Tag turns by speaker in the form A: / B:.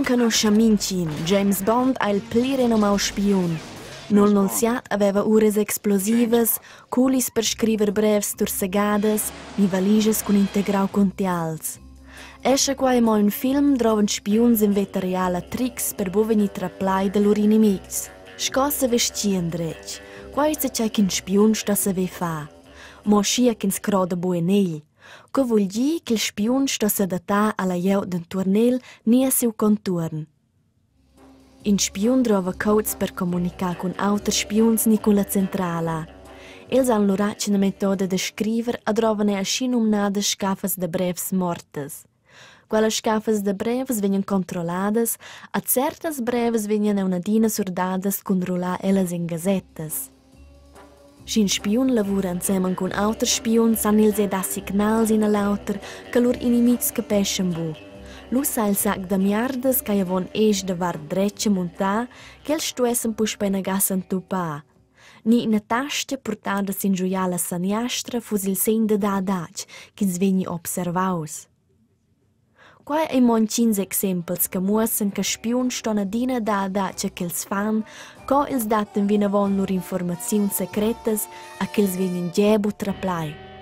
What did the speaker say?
A: enconuscha mintgin, James Bond ei il pli renomau spiun. Nullnunziat aveva uras explosivas, culis per scriver brevs tursegadas ni valigias cun integrau cuntials. Escha quai mo ün film drovan spiuns in veta reala trics per buca vegnir traplai da lur inimis. Sco sevestgir endretg, quai es tgei ch'in spiun sto saver far. Mo aschia ch'ins croda buc en egl. Co vul dir ch'il spiun sto s'adattar alla glieud d'entuorn el ni a siu contuorn. In spiun drova codes per communicar cun auters spiuns ni cun la centrala. Els han lura ina metoda da scriver e drovan era aschinumnadas scaffas da brevs mortas. Quellas scaffas da brevs vegnan controlladas e certas brevs vegnan aunc adina surdadas cun rullar ellas en gasettas. Sch'in spiun lavura ensemen cun auters spiuns san els er dar signals in a l'auter che lur inimitgs capeschan buc. Lu sa il sac da miardas ch'ei avon esch da vart dretga muntar ch'els stuessen puspei inaga s'entupar. Ni ina tastga purtada sin giuiala saniastra fuss il segn da dar adatg ch'ins vegni observaus. Quai ei mo entgins exempels che muossan che spiuns ston adina dar adatg a quels fan, co els dattan vinavon lur informaziuns secretas a ch'els vegnan gie buc traplai.